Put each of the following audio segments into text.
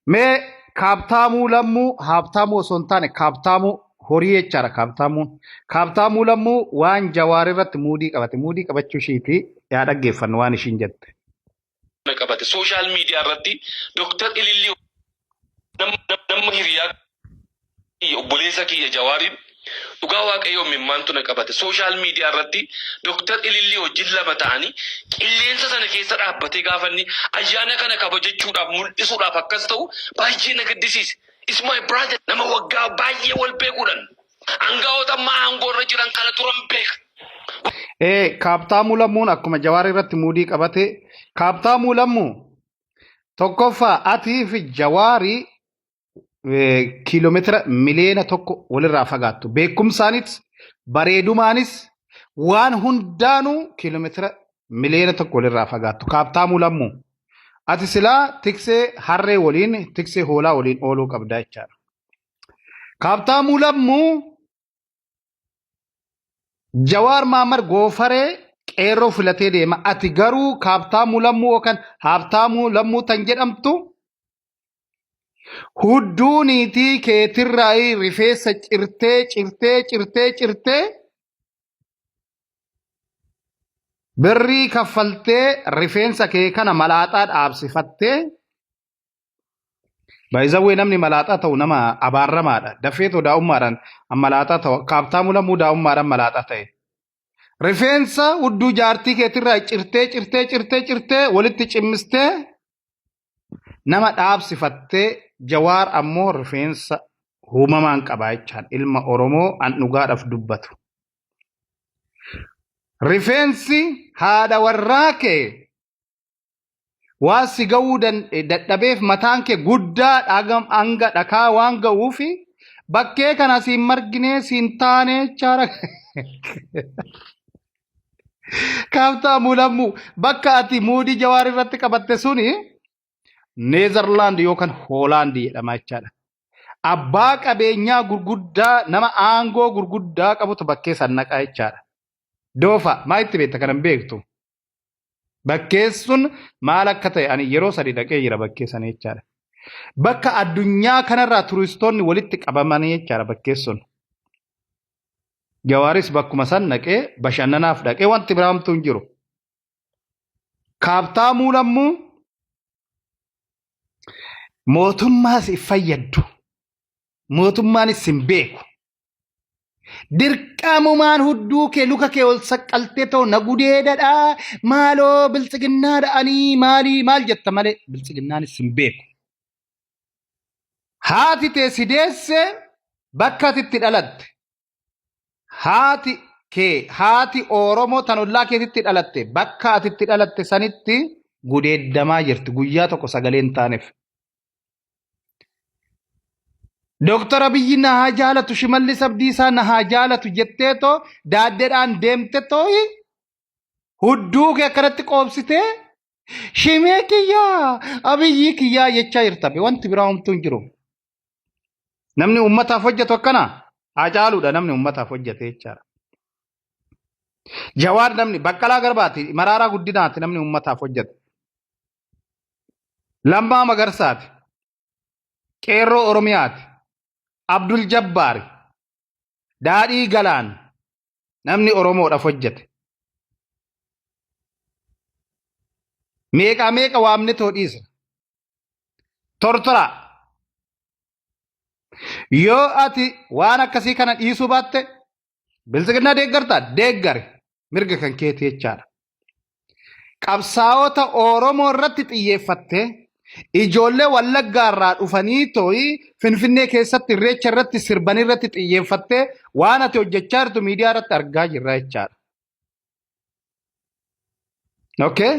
Mee Kaabtaamuu Lammuu Haabtaamuu osoo hin taane Kaabtaamuu horii jechaadha Kaabtaamuun. Kaabtaamuu Lammuu waan Jawaar irratti muudii qabate muudii qabachuu ishiiti yaa dhaggeeffannu waan ishiin jette. Qabate sooshaal miidiyaa irratti Dr. Ilillii nama hiriyaa kiyya obboleessa kiyya Jawaariin dhugaa Waaqayyoo mimmaantu na qabate. Sooshaal miidiyaa irratti Dr. Ilillii wajjin lama ta'anii qilleensa sana keessa dhaabbatee gaafanni ayyaana kana kabajachuudhaaf mul'isuudhaaf akkas ta'u baay'ee na gaddisiise. Is my brother, nama waggaa baay'ee wal beekuudhaan aangawoota amma aangoo irra jiran kana turan beeka. Ee Kaabtaamuu Lammuun akkuma Jawaar irratti muudii qabate. Kaabtaamuu Lammuu, tokkoffaa atii fi Jawaarii kiiloomeetira 1 miliyoona walirraa fagaattu. Beekumsaanis, bareedumaanis, waan hundaanuu kiiloomeetira 1 miliyoona walirraa fagaattu. Kaabtaamuu Lammuu. Ati silaa tiksee harree waliin, tiksee hoolaa waliin ooluu qabdaa jechaadha. Kaabtaamuu Lammuu, Jawaar Mahammad goofaree qeerroo filatee deema. Ati garuu Kaabtaamuu Lammuu yookaan Haabtaamuu Lammuu tan jedhamtu hudduu niitii keetirraa rifeensa cirtee cirtee cirtee cirtee birrii kaffaltee rifeensa kee kana malaaxaa dhaabsifattee. Baay'izawwee, namni malaaxaa ta'u nama abaaramaadha. Dafeetoo daa'ummaadhaan malaaxaa ta'u. Kaabtaamuu Lammuu daa'ummaadhaan malaaxaa ta'e. Rifeensa hudduu jaartii keetirraa cirtee cirtee cirtee cirtee walitti cimmistee nama dhaabsifattee, Jawaar ammoo rifeensa uumamaan qabaa jechaan ilma Oromoo an dhugaadhaaf dubbatu. Rifeensi haadha warraa kee waan si ga'uu dadhabeef mataan kee guddaa dhagam hanga dhakaa waan ga'uuf bakkee kana siin marginee siin taane jechaadha. Kaabtaamuu Lammuu, bakka ati muudii Jawaar irratti qabatte suni Neezerlaand yookaan Hoolaand jedhama jechaadha. Abbaa qabeenyaa gurguddaa, nama aangoo gurguddaa qabutu bakkee san naqaa jechaadha. Doofa maa itti beekta kana hin beektu. Bakkeen sun maal akka ta'e ani yeroo sadi dhaqee jira bakkee sana jechaadha. Bakka addunyaa kanarraa turistoonni walitti qabamanii jechaadha bakkeen sun. Jawaaris bakkuma san dhaqee bashannanaaf dhaqee, wanti biraa homtuu hin jiru. Kaabtaamuu Lammuu, mootummaas hin fayyaddu. Mootummaanis hin beeku. Dirqamumaan hudduu kee luka kee ol saqqaltee ta'u na gudeedadhaa maaloo biltsiginnaa dha'anii maalii maal jetta malee biltsiginnaanis hin beeku. Haati tee si deesse, bakka ati itti dhalatte. Haati kee, haati Oromoo tan ollaa keetitti dhalatte, bakka ati itti dhalatte sanitti gudeeddamaa jirti guyyaa tokko sagalee hin taaneef. Dooktar Abiyyi na haa jaalatu, Shimallis Abdiisaa na haa jaalatu jettee too daaddeedhaan deemte tooyi hudduu kee akkanatti qoobsitee shimee kiyyaa Abiyyii kiyyaa jechaa jirta, be wanti biraa homtuu hin jiru. Namni uummataaf hojjetu akkana Haacaaluudha, namni uummataaf hojjete jechaadha. Jawaar, namni Baqqalaa Garbaati, Maraaraa Guddinaati namni uummataaf hojjete. Lammaa Magarsaati. Qeerroo Oromiyaati. Abdul Jabbaari. Daadhii Galaan namni Oromoodhaaf hojjete. Meeqaa meeqa waamne too dhiisna. Tortoraa. Yoo ati waan akkasii kana dhiisuu baatte, biltsiginnaa deeggartaa deeggari, mirga kan keeti jechaadha. Qabsaa'ota Oromoo irratti xiyyeeffattee ijoollee Wallaggaa irraa dhufanii tooyi Finfinnee keessatti irreecha irratti sirbanii irratti xiyyeeffattee waan ati hojjechaa jirtu miidiyaa irratti argaa jirra jechaadha. Okay?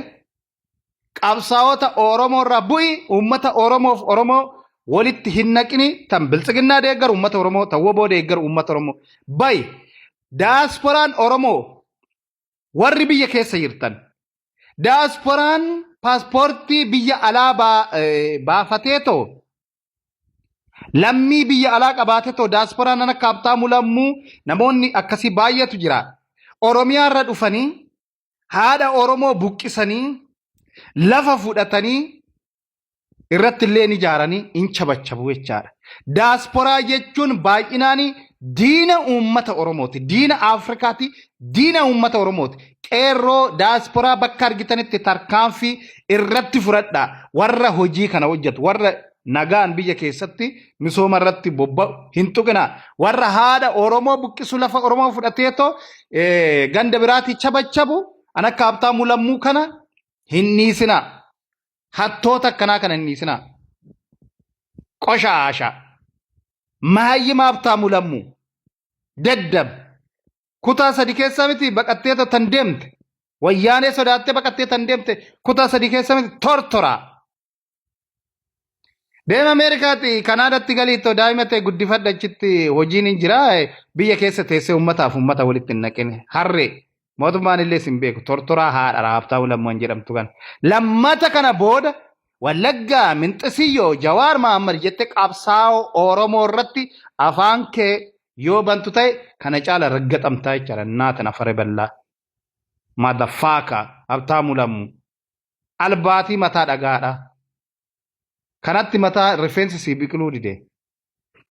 Qabsaa'ota Oromoo irraa bu'i, uummata Oromoof Oromoo walitti hin naqini. Tan biltsiginnaa deeggaru uummata Oromoo, tan woboo deeggaru uummata Oromoo. Bayi daasporaan Oromoo warri biyya keessa jirtan, daasporaan paaspoortii biyya alaa baafatee too lammii biyya alaa qabaatee too daasporaan nan akka Habtaamuu Lammuu namoonni akkasii baay'eetu jira. Oromiyaa irra dhufanii haadha Oromoo buqqisanii lafa fudhatanii Irratti illee ni ijaaranii hin chabachabu jechaadha. Daasporaa jechuun baay'inaan diina uummata Oromooti. Diina Afrikaati. Diina uummata Oromooti. Qeerroo daasporaa bakka argitanitti tarkaanfii irratti fudhadhaa. Warra hojii kana hojjetu, warra nagaan biyya keessatti misooma irratti bobba'u hin tuqinaa. Warra haadha Oromoo buqqisu lafa Oromoo fudhateetoo ganda biraatii chabachabu an akka Habtaamuu Lammuu kana hin dhiisinaa. Hattoota akkanaa kana hin dhiisinaa. Qoshaasha. Mahayyima Habtaamuu Lammuu. Daddab. Kutaa sadi keessa miti baqattee tan deemte. Wayyaanee sodaattee baqattee tan deemte kutaa sadi keessa miti tortoraa. Deema Ameerikaatti Kanaadatti galiittoo daa'ima ta'e guddifadha achitti hojiin hin jira biyya keessa teessee uummataaf uummata walitti hin naqine harree mootummaan illee sin beeku tortoraa haadha raabtaa lamman jedhamtu kana lammata kana booda Wallaggaa Minxisiyyoo Jawaar Mahammad jette qabsaa'oo Oromoo irratti afaan kee yoo bantu ta'e kana caala raggaxamtaa jechaadha naatan afare ballaa motherfucker Habtaamuu Lammuu albaatii mataa dhagaadha. Kanatti mataa rifeensi sii biqiluu dide.